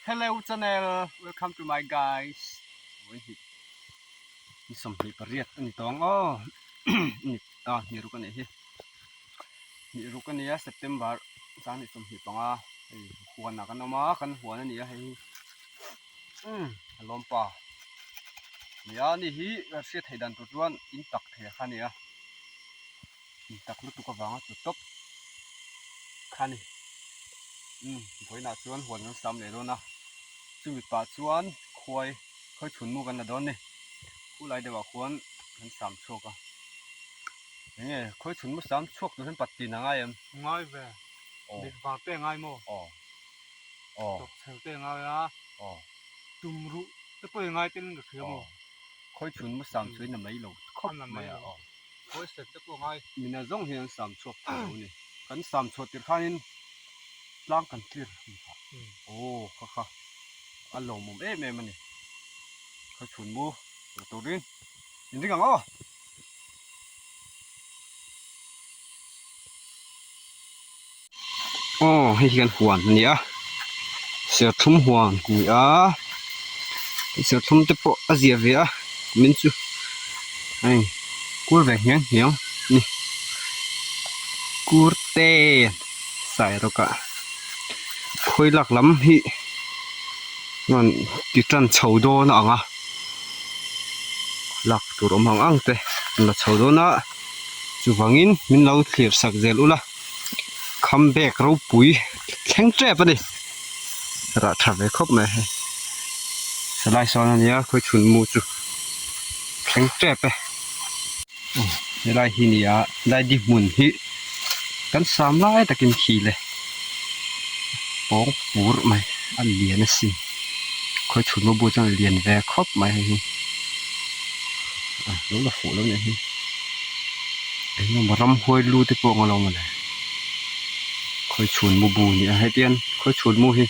Hello channel, welcome to my guys. Oi hi. Ni 28 ani tawng aw. Ni ta ni ruk ani hi. Ni ruk ani a September 2025 hei huan ah kan awm a kan huan ani a hei hi. Umm a lawm pa. Nia ni hi ka hriat theih dan tur chuan in tak thei kha ani a. In tak lutuk avanga tlu tawp kha a ni. Umm vawiinah chuan huan kan sam leh dawn a, chumi pah chuan khuai khawi chhun mu kan la dawn a ni. Khulai deuhah khuan kan sam chhuak a, eng nge khawi chhun mu sam chhuak tur hian pat tin a ngai em? Ngai ve, mit var te a ngai maw? Aw aw. Tawp chhel te a ngai a, tum ruh te pawh i ngai telin ka hria maw? Khawi chhun mu sam chu in a mai lo khawp mai a aw. Khawi te pawh a ngai. Mina zawng hian an sam chhuak thei lo a ni. Kan sam chhuah tir khanin tlang kan clear a ni kha. Aw kha kha a lawmawm em em a ni. Khawi chhun mu la turin in ring ang aw. Aw hei hi kan huan a ni a serthlum huan a ni a serthlum te pawh a zia ve a min chu hei kur ve hniang hniang a ni kur te sairawk ah khawi lak lam hi rawn ti tan chho dawn a ang a lak tur awm ang ang te an la chho dawn a chuvangin min lo thlir sak zel ula kham bag ropui thleng tep a ni rah tha ve khawp mai hei helai sawn a nia khawi chhun mu chu thleng tep e helai hi nia helai di hmun hi kan sam lai takin khi le pawng pur mai a lian asin khawi chhun mu bu chuan a lian ve khawp mai hei hi lo la fuh lo nih hi engemaw ramhuai lu te pawh ang alawm mawle khawi chhun mu bu a ni a hetiang khawi chhun mu hi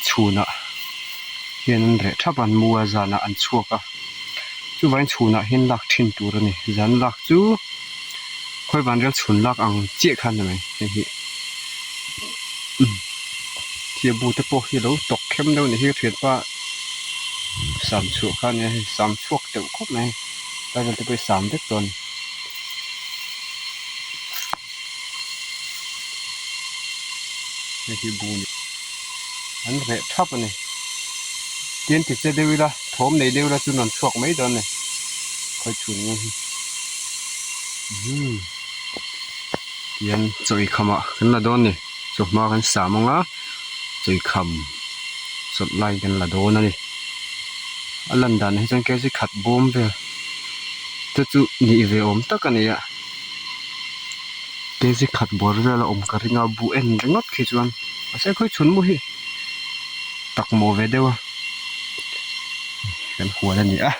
chhunah hian an reh thap a an mu a zanah an chhuak a chuvangin chhunah hian lak thin tur a ni zan lak chu khawi van rel chhun lak ang chiah khan a ni mai hei hi thil bu te pawh hi a lo tawk khem deuh a nih hi ka thianpa sam chhuah kha a nia hei sam chhuak teuh khawp mai tlai vel te pawh hi sam vek tawh a ni. Hei hi bu a ni an reh thap a ni tin ti che deuh ila thawm nei deuh ila chu rawn chhuak mai dawn a ni khawi chhun nge hi umm tihian chaw ei khamah kan la dawn a ni chawhma kan sam ang a chaw ei kham chawlh lai kan la dawn a ni a lan dan hi chuan kg khat bawm vel te chu nih ve awm tak a ni a. Kg khat bawr vel a awm ka ring a buh en ringawt khi chuan mahse khawi chhun mu hi tak maw ve deuh a kan huan a ni a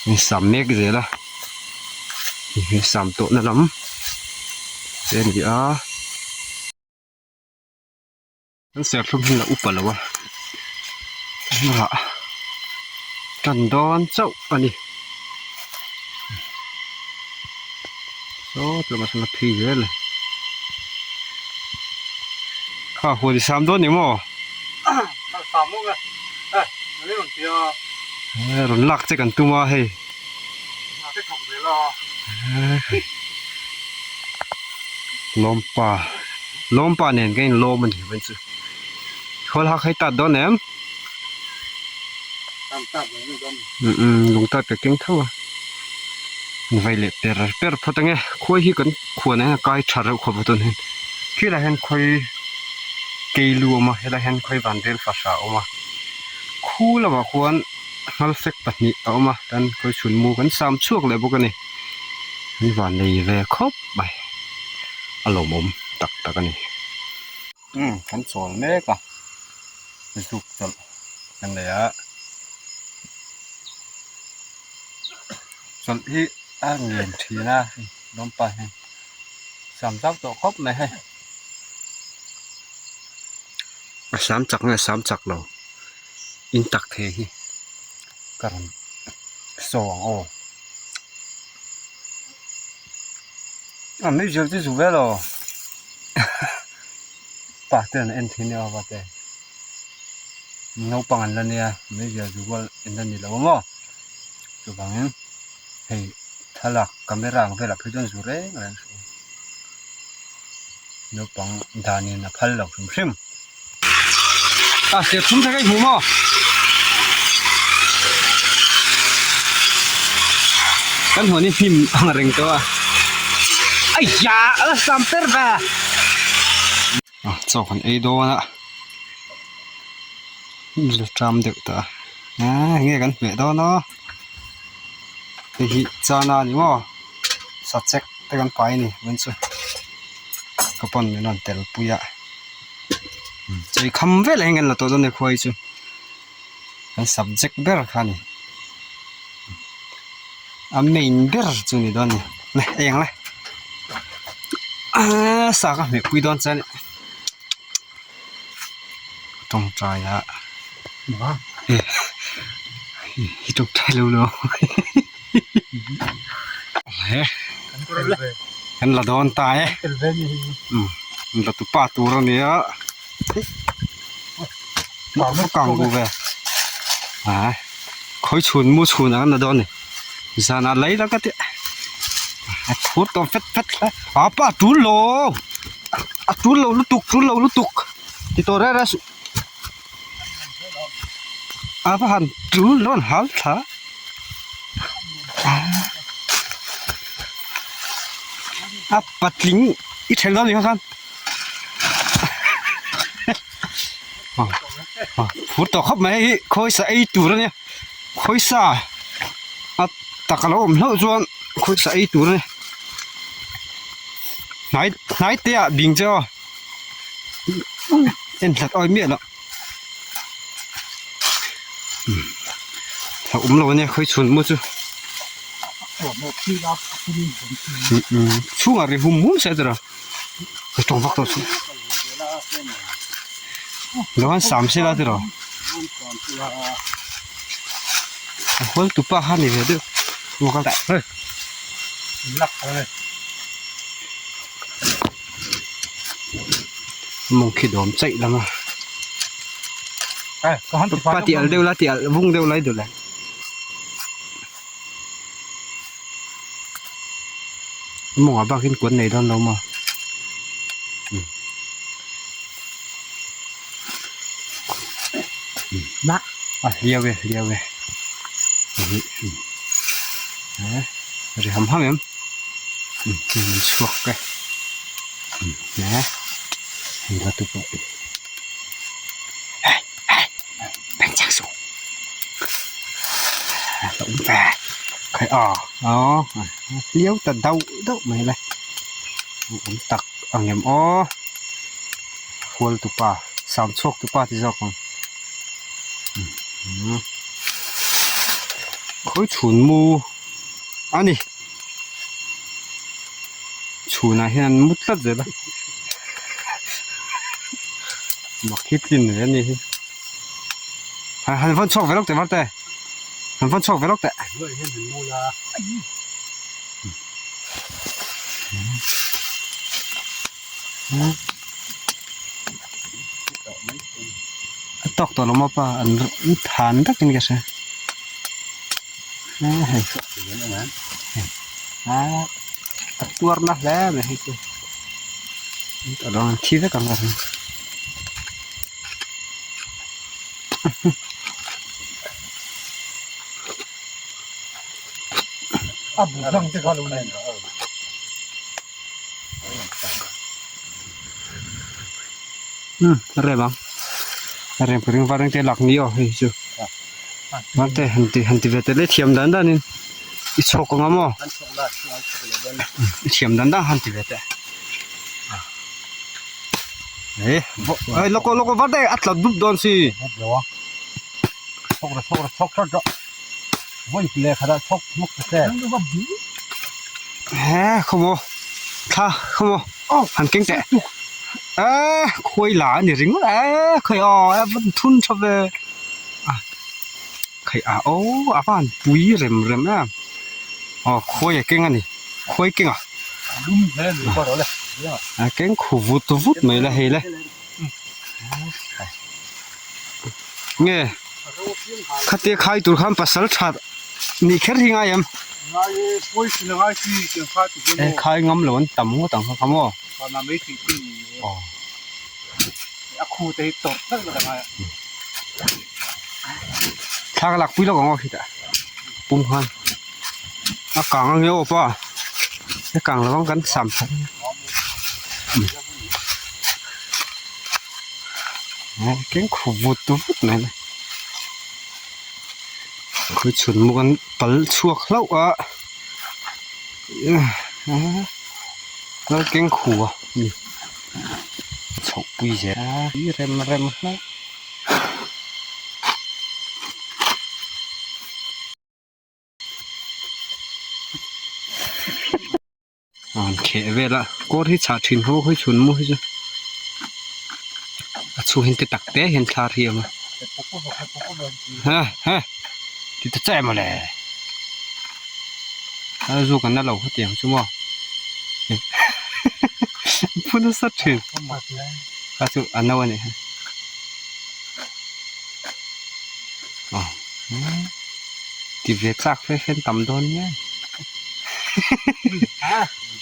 in sam mek zel a hei sam tawh na lam te a ni a. An serthlum hi la upa lo a rah tan dawn chauh a ni saw tlawmah sawn a phei zel a kha huan i sam dawn ni maw rawn lak che kan tum a hei lawmpa lawmpa nen ka inlawm a ni hman chu khawl hak hei tat dawn em umm lung tat ka keng tho a an vai leh per per phawt ang e khuai hi kan khuan ah hian a kai tha reuh khawp a tun hian khilai hian khawi keilu a awm a helai hian khawi vanrel fahra a awm a khu lamah khuan nghal fek pahnih a awm a tan khawi chhun mu kan sam chhuak leh bawk a ni an van nei ve khawp mai a lawmawm tak tak a ni umm kan chawl mek a zuk chawlh kan nei a chawlh hi a ngen thin a lawmpa hian sam zau tawh khawp mai hei a sam chak nge sam chak lo. In tak thei hi ka rawn saw ang aw a meizial chu zu vel aw pa ten a en thin nia va te. Naupang an la nia meizial zu rual en la ni lo a maw chuvangin hei thlalak camera ang velah phei chuan zu reng reng suh ang naupang danin a phal lo hrim hrim a serthlum te kha i hmu maw. Kan huan hi hnim ang reng tawh a aiya a la sam per ve a chaw kan ei dawn a la tram deuh tawh a ah enge kan hmeh dawn a hei hi chana a ni maw sachek te kan pai a ni vawiin chu ka pawn min rawn tel pui a chei kham vel ah hian kan la tawh dawn a ni khuai chu kan subject ber kha a ni a main ber chu a ni dawn a ni le ei ang le aaa sa ka hmeh pui dawn chuan tawngtai a i tawngtai lo lo kan la dawn ta e la tupa tur a nia kang duh ve a khawi chhun mu chhun ang an la dawn a ni zanah lei la ka ti a phur tawm fet fet hle a pa a tul lo a tul lo lutuk tul lo lutuk ti tawh reng reng suh a va han tul lo an hal thla a patling i then dawn ni kha khan. Phur tawh khawp mai hi khawisa ei tur a nia khawisa a tak a lo awm hlauh chuan khawisa ei tur a ni hnai hnai te ah bing che aw en hlat awi miah loh a awm lo a nia khawi chhun maw chu chhungah ri hum hum se tiraw. Ka tawng vak tawh suh. Lo han sam sela tiraw. A hual tupa kha ni ve deuh. Maw kal hei. Mawng khi dawm chaih lam a. Pa ti al deuh la ti al vung deuh lai duh le. Mawngah bakin kuan nei dawn lo maw a hliau e hliau e ri ham ham em chhuak e hei la tu pawh Hliau ta dauh dauh mai le awm tak ang em aw hual tupa sam chhuak tupa ti zawk ang khawi chhun mu a ni chhunah hian an mu tlat zel a mak hi tlin ve a ni hi. Han vawn chhuak ve lawk teh Varte. Han vawn chhuak ve lawk teh. A tawk tawh lo maw pa an than takin ka hria. Hei a tuar na hle mai hei chu. An thi vek ang a. A bu hlang te kha lo nei. Um rem ang rem ka ring var eng te lak ni aw hei chu var te han ti han ti ve tel e thiam dan dan in i chhawk ang a maw i thiam dan dan han ti ve teh. Ê lawk lawk var daih a tla dup dawn si. Chhawk ra chhawk ra chhawk chhawk rawh. Vawi leh khat ah chhawk hmuk ta che. He khawmaw thla khawmaw han keng teh. Ê khuai la a ni ringawt e khawi aw a va thun tha ve. Khawi a aw a va han pui rem rem em. Aw khuai a keng a ni khuai keng a. A keng khu vut vut mai la hei le. Nge khatia khai tur khan pasal tha nih kher hi ngai em? E khai ngam lo an tam ngawt ang kha kha maw? Thla ka lak pui lawk ang aw khitah pum khan a kang ang nge aw pa a kang lo ang kan sam that keng khu vut vut mai a khawi chhun muk an pal chhuak hlauh a keng khu a ni. Chhoh pui zel a tui rem rem hlauh. An kheh vel a kawr hi chhah thin ho hawi chhun maw hi chu a chhung hian te tak te hian thlar hi a awm a ha ha ti ta chiah mawle a zuk an la lo hetiang chu maw phu nasa thin kha chu a no a nih hi aw ti ve chak fe fe an tam dawn nia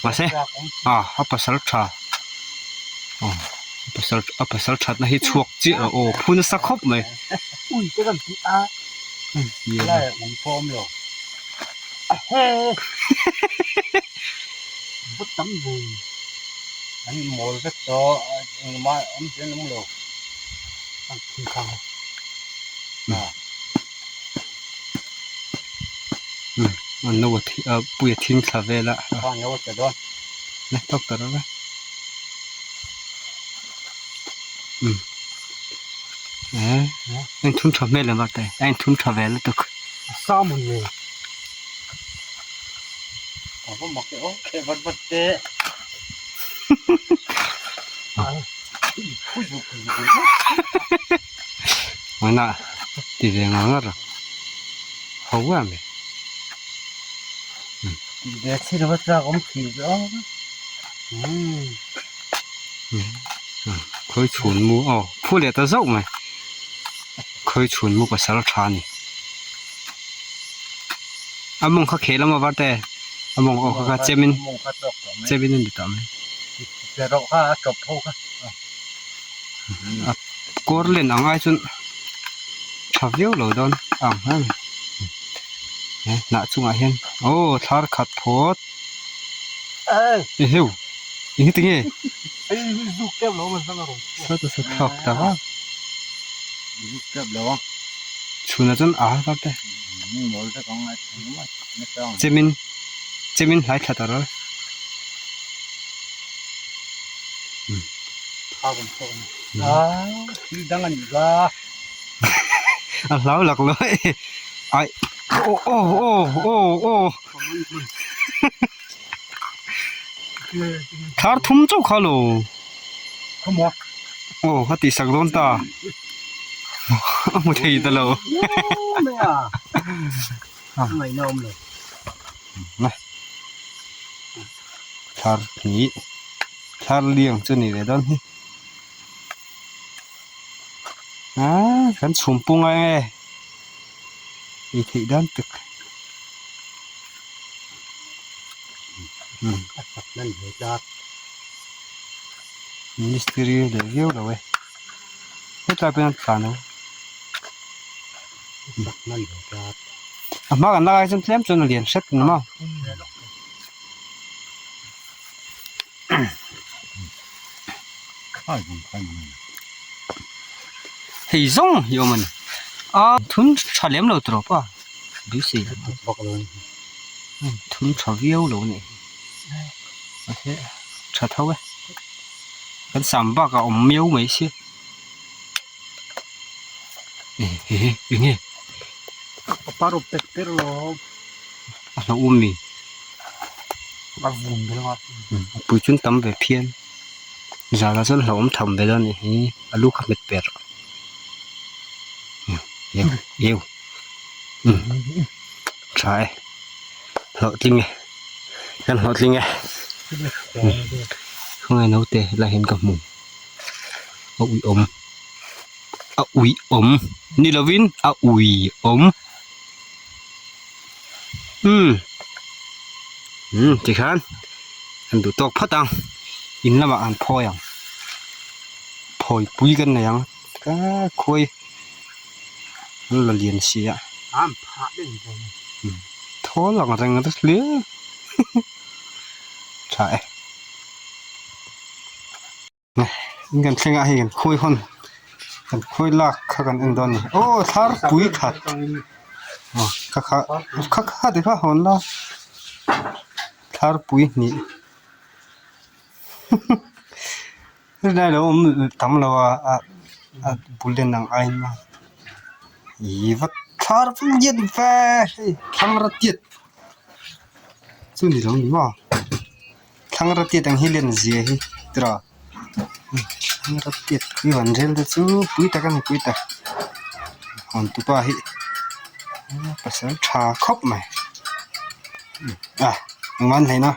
mahse ah a pasal tha aw a pasal a pasal thatna hi chhuak chiah lo aw phu nasa khawp mai. A no a thi a pui a thing thla vel a la tawk ta rawh le umm eh a inthun tha hmel em ate a inthun tha ve lutuk. Mana ti ve ngar ngar a ho em e. Khawi chhun mu aw phu leh ta zauh mai khawi chhun mu pasal tha a ni a mawng kha kheh lam a var te a mawng aw kha kha chem in chem in a ni tawh mai. A kawr len ang ai chuan tha viau lo dawn ang a ni he hnah chungah hian aw thlar khat phawt eheu eng tinge thlawk tak a chhunah chuan a har te chemin chemin hlai thla ta rawh. A hlau lak lo e ai aw aw aw aw aw thar thum chauh kha lo aw ka tih sak dawn ta a hmu thei ta lo thar hnih thar liang chu ni ve dawn hi ah kan chhum pung a enge ei theih dan tak mistiri leh viau lo e hetlai pawh hian tlan a a hma kan lak ai chuan tlem chuan a lian hret ang maw. Hei zawng hi awm a ni a thun tha lem lo tawp a beisei thun tha viau lo a ni mahse tha tho e kan sam bakah a awm miau mai sia ehe enge a hlauhawm mi. A vum vel a a pui chu an tam ve phian zan ah chuan hlauhawm tham ve dawn a nih hi a lu kha hmet per eu eu umm tha e hlawhtling e kan hlawhtling e khawnge naute helai hian ka hmu a uiawm. A uih awm ni lovin a ui awm umm umm tikhan an duh tawk phawt ang in lamah an phawi ang phawi pui kan nei ang ka khuai an la lian si a thawl ang reng ta hle tha e. In kan thleng ah hei kan khawi hawn kan khawi lak kha kan en dawn a ni aw thar pui khat aw kha kha kha kha ti kha hawn la thar pui hnih helai lo awm tam lo a a bul en ang aiin ih va thar lian ve hei thlangra tiat chu ni lo ni maw. Thlangra tiat ang hi len zia hi tiraw thlangra tiat hi van rel te chu pui tak a ni pui tak hawn tupa hi pasal tha khawp mai a engmah an hleina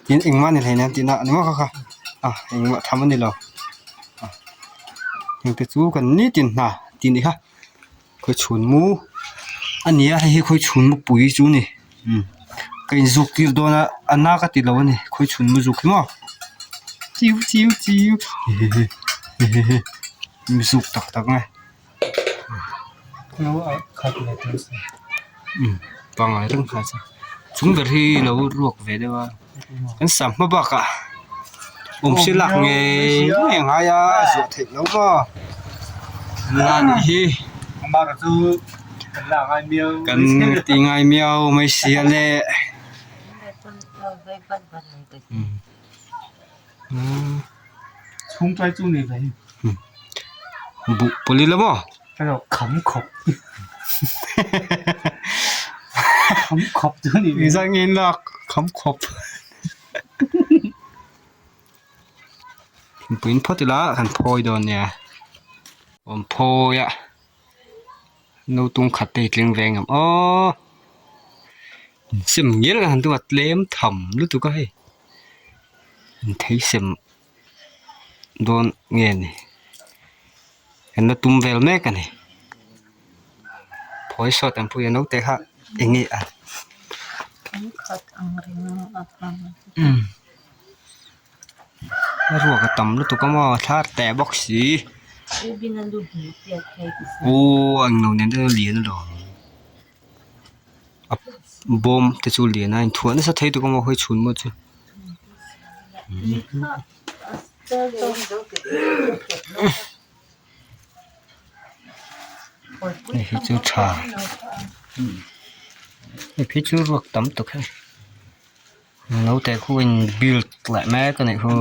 tin engmah an hleina tihna a ni maw kha kha a engmah tham a ni lo heng te chu kan nitin hna tih ni kha. Khawi chhun mu a ni a hei hi khawi chhun mu pui chu a ni umm ka inzuk tir dawn a a na ka ti lo a ni khawi chhun mu zuk hi maw chiu chiu chiu hehehe hehehe mizuk tak tak mai umm pangngai reng kha chu chung ber hi lo ruak ve deuh a kan sam hma bakah awm se lak ngei ngei a ngai a a zuah theih loh maw la nih hi kan ti ngai miau mai sia le buh pawlh ila maw. Engzah nge in lak kham khawp thingpui in phawt ila kan phawi dawn nia awm phawi a no tung khat te hi tling ve ngam aw sem ngial a han tum a tlem tham lutuk a hei inthei sem. Dawn nge ni kan la tum vel mek a ni phawi sawt ang pawh hi naute kha eng nge a umm a ruak a tam lutuk a maw thla teh bawk si aw englo nen te chu lian alawm a bawm te chu lian a inthuah nasa thei tuk a maw hawi chhun maw chu. Hei hi chu tha hei phei chu ruak tam tak hei naute khu in build leh mek a nih khu.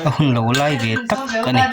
A hun lo lai ve tak a ni.